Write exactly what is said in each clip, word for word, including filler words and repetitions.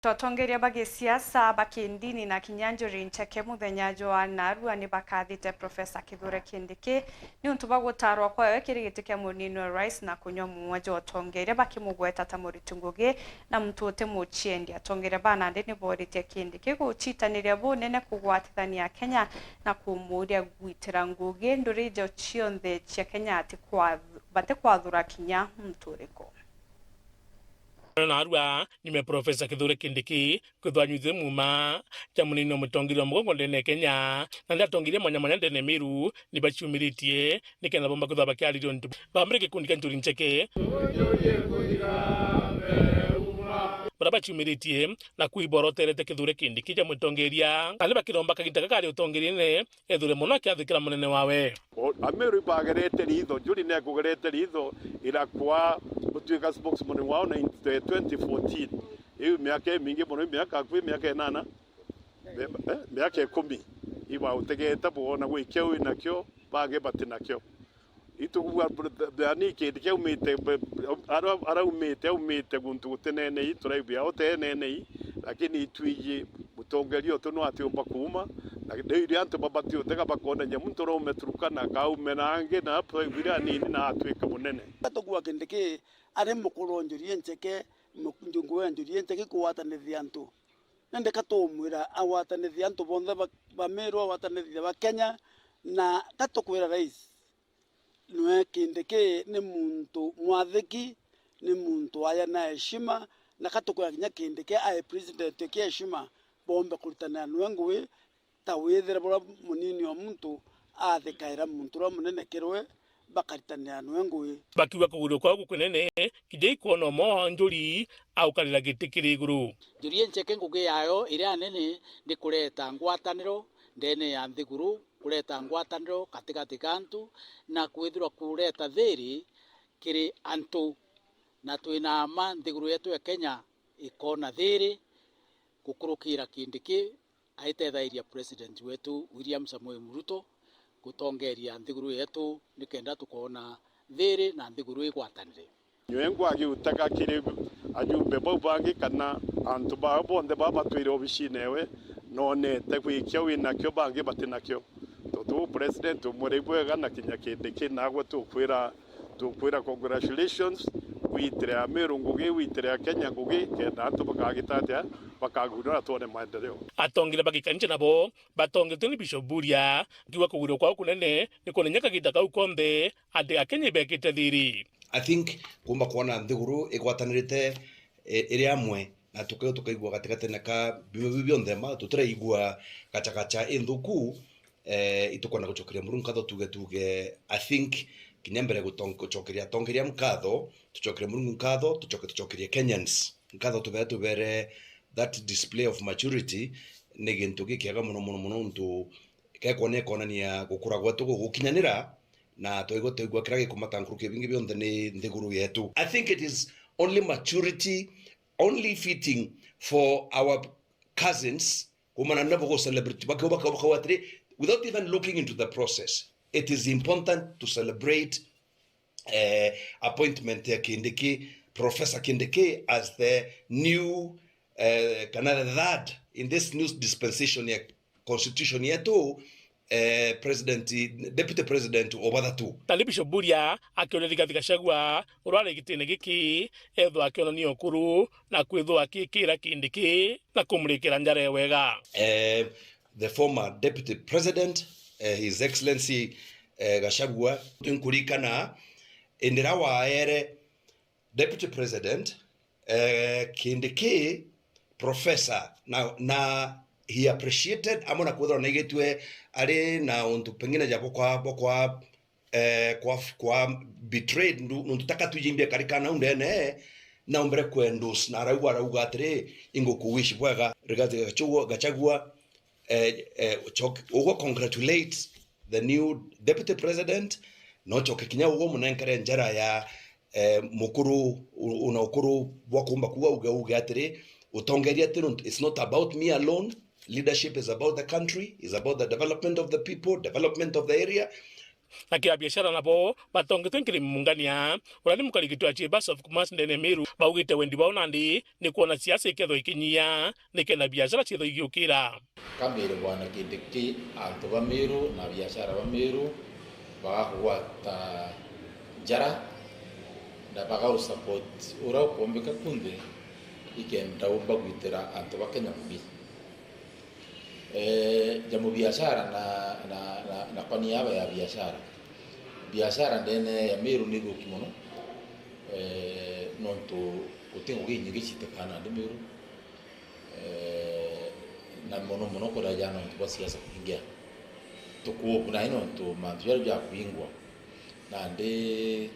Atongeria ba gisiasa, ba kindini na kinya njuri ncheke muthenya jwa narua ni bakathite Profesa Kithure Kindiki niuntu bwa gutarwa kwawe kiri giti kia munini wa rais na kunywa muua jwa utongeria, bakimugweta ta muriti ngugi na muntu uti muchiendi. Atongeria ba nandi ni boritie Kindiki guchitaniria bunene kugwatithania Kenya na kumuuria gwitira ngugi nduri ijo cionthe cia Kenya ati kwa-, bati kwathura kinya muntu uriku. Narua, nyuma ya Profesa Kithure Kindiki kwithwa anyuithue muuma ja munini wa mutongeria wa mugongo ndene ya Kenya, na ndi atongeria mwanya mwanya ndene ya Meru ni baciumiritie nikenda bomba kwithwa bakiariria untu bambire gikundi kia njuri ncheke. Baria baciumiritie na kwiboroterete Kithure Kindiki ja mutongeria, na ni bakiromba kagita gakari utongeriene ethure mono akiathikira munene wawe. O-, Ameru ibagerete ritho, njuri nekugerete ritho, irakwa gutuika spokesman wao na in, eh, twenty fourteen. Iu miaka imingi mono, miaka akui miaka inana, mi-, eh, miaka ikumi. Ibautegete bwona gwikia wi nakio, bangi bati nakio. Itugua br-, yani kindi kiaumite, b-, ara-, araumite, aumite guntu gutinenei, turaigua utenenei, lakini itwiji mutongeria utu no atiumba kuuma, na riu iria antu babati utega bakonania muntu uraume Turkana, akaume na angi, na twaigwire anini na atwika munene. Gatugua Kindiki ari mukuru wa njuri incheke, mu-, njungu wa njuri incheke kugwatanithia antu. Nende katumwira agwatanithie antu bonthe ba, ba Meru, agwatanithie ba Kenya, na katukwira rais, nwe Kindiki ni muntu mwathiki, ni muntu aja na heshima, na katukwira kinya Kindiki ae president kia heshima, bombe kuritanira nwe ngugi, ta withire buria munini o muntu athikaira muntu uria munene kirwe, bakaritanira nwe ngugi. Bakiuga kugurio kwao gukunene, kinya ikwona umwe wa njuri aukarira giti kiri iguru. Njuri incheke ngugi yayo iria nene ni kureta ngwataniro ndene ya nthiguru, kureta ngwataniro gatigati ka antu, na kwithirwa kureta thiri kiri antu. Na twina mma nthiguru yetu ya Kenya ikona thiri gukurukira Kindiki aitethairia President wetu William Samoei Ruto gutongeria nthiguru yetu nikenda tukoona thiri na nthiguru igwatanire. Nywe ngwagi utega kiri ajumbe bau bangi kana antu bao bonthe baa batwire obicine ewe, nonete gwikia winakio bangi batinakio. Tontu President umwire ibwega na kinya Kindiki nagwe tukwira Tukwira congratulations, witire Ameru ngugi, witire Akenya ngugi, kenda antu bakagita atia, bakagunira twone maendeleo. Atongeria ba gikanisa nabo batongetwe ni Bishop Buria, kiuga kugurio kwao kunene ni kunenya kagita kau konthe ati Akenya ibekite thiri. I think kumba kwona nthiguru igwatanirite, e, iri amwe, na tukio tukaigua gatigatine ka biumia biu bionthe ma tutiraigua gachagacha inthuku, eh, itukwenda gucokeria Murungu nkatho tuge, tuge, I think, kinya mbere gutong-, gucokeria atongeria nkatho, tucokerie Murungu nkatho, tucoke tucokerie Kenyans nkatho, tubere, tubere that display of maturity, ni gintu gikiega muno, muno, muno, ntu gekwona ikonania gukura gwetu gugukinyanira, na twaigua, twaigua kiria gikumata nkuruki bingi bionthe ni nthiguru yetu. I think it is only maturity, only fitting for our cousins, kumana nabo go celebrate, baka-, baka-, bakauga atiri, without even looking into the process, it is important to celebrate, eh, appointment ya Kindiki, Professor Kindiki as the new, eh, kana the third in this new dispensation ya constitution yetu, eh, president, deputy president o bathatu. Tari Bishop Buria akioria Rigathi Gachagua, uria ari gitine giki, ethwa akionania ukuru na kwithwa akikira Kindiki na kumurikira njara wega. Eh, the former deputy president, eh, His Excellency, eh, Gachagua, nkurikana indira waere Deputy President, eh, Kindiki, Professor, na, na he appreciated, amwe na kwithirwa naigitue ari na untu pengine ja bukwa, bukwa, eh, kwa, kwa betrayed, ndu-, nuntu taka twijimbia karikana u ndene, na umbere kwendus, na arauga, arauga atiri, ingukuwish bwega, Rigathi Gachagua, Gachagua, eh, eh, ucoke, ugwe congratulate the new deputy president, na ucoke kinya ugwe umunenkere njara ya, eh, mukuru, u-, una ukuru bwa kumba kuuga uge, uge atiri, utongeria ati nuntu, it's not about me alone. Leadership is about the country, is about the development of the people, development of the area. Na kia biashara nabo batongetwe nkiri mungania, uria ni mukarigiti wa Chambers of Commerce ndene Meru, baugite wendi bwao nandi ni kwona siasa ikethwa ikinyia, nikenda biashara ciethwa igiukira. Kamire bwana Kindiki, antu ba Meru na biashara ba Meru bagakugwata njara na bagausupport uria ukombika kunthe, ikenda umba gwitira antu ba Kenya ngugi. Eh, ja mubiashara na, na, na, na koni yaba ya biashara. Biashara ndene ya Meru ni thuki mono, eh, nontu guti ngugi inyingi citikaga nandi Meru, eh, na mono mono kuraja nontu bwa siasa kuingia. Tukuoku nai nontu mantu jaria jakuingwa nandi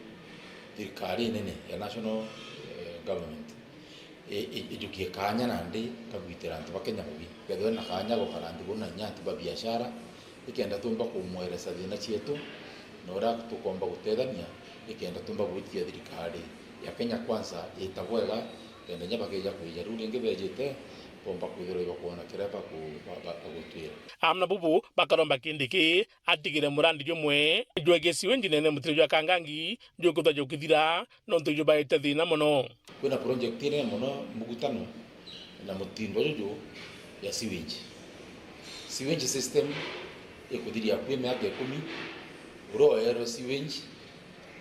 thirikari nene ya national, eh, government i-, i-, ijukie kaanya nandi kagwitira antu ba Kenya ngugi. Kethirwa ina kaanya gukara nthiguru na inya antu ba biashara, ikenda tumba kumweresa thina cietu, na uria tukomba gutethania, ikenda tumba gwitia thirikari ya Kenya Kwanza ita bwega, kenda inya bakeja kwija riu ringi bejite, bomba kwithirwa ibakwona kiria baku-, ba-, ba-, bagutwira. Amwe na bubu bakaromba Kindiki atigire murandi jumwe jwegie siwenji nene mutiro jwa Kangangi jukwithwa jukithira, nontu ijo baete thina mono. Kwina project inene mono mugutano na mutindo juju ya sewage. Sewage system ikuthiria kwi miaka ikumi, uria oerwe sewage,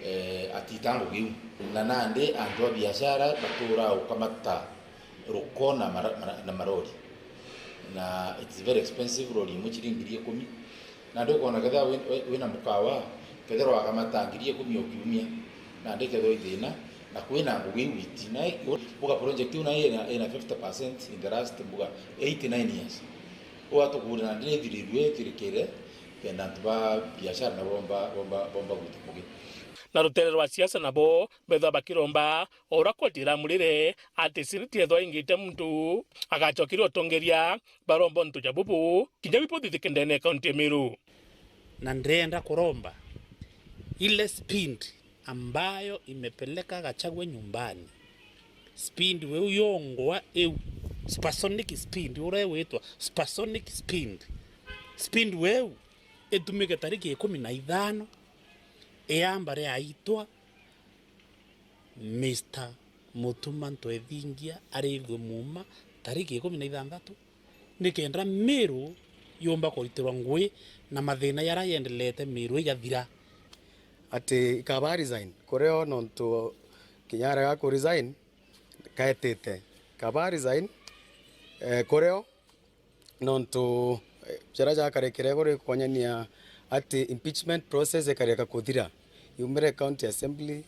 eh, atita ngugi iu. Na nandi antu a biashara batura ukamata ruko na mara-, mara-, na marori. Na it's very expensive, rori imwe ciringi ngiri ikumi. Nandi ukona kethira wi-, wi-, wina mukawa, kethira wakamata ngiri ikumi o kiumia, nandi kethira i thina, na kwina ngugi iu iti. Na i-, mbuga project iu nayo ina, ina fifty percent in the last mbuga eight, nine years. Ugatukuria nandi ni ithirirue ithirikire, kenda antu ba biashara nabo bomba, bomba, bomba gwita ngugi. Na rutere rwa siasa nabo bethwa bakiromba o uria koti iramurire ati seneti yethwa ingite muntu agacokeria utongeria, baromba untu ja bubu, kinya bibuthithike ndene ya kaunti ya Meru. Na ndenda kuromba ile speed ambayo imepeleka Gachagua nyumbani, speed weu yongwa eu, supersonic speed, uria witwa supersonic speed, speed weu itumike tariki ikumi na ithano, iamba riaitwa Mister Mutuma Ntwethingia arithwe muuma tariki ikumi na ithanthatu, nikenda Meru yumba kuritirwa ngui na mathina jaria yendelete Meru igathira. Ati ikaba resign kurio nontu kinya arega ku resign kaetite. Ikaba resign, eh, kurio nontu, eh, jaria jakarekere kuri kwonyania ati impeachment process ikareka kuthira. Yumire county assembly,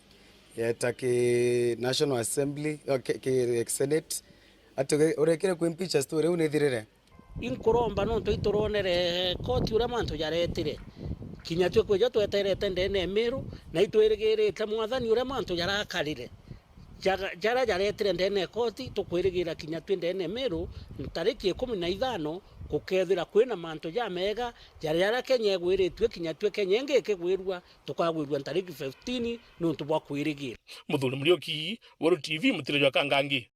yeta ki National Assembly, o ki, ki Senate, ati uge-, urekire ku impeach story iu nithirire. Inkuromba nontu ituronere koti uria mantu jaretire. Kinya twi kwijo tweterete ndene ya Meru, na itwirigirite Mwathani uria mantu jarakarire. Jaga-, jaria jaretire ndene ya koti, tukwirigira kinya twi ndene ya Meru, tariki ikumi na ithano, gukethira kwina mantu jamega, jaria, jaria Kenya igwiritue, kinya twi Kenya ingi ikigwirua, tukagwirua tariki fifteen, nontu bwa kwirigira. Muthuri Muriuki, Weru T V, mutiro jwa Kangangi.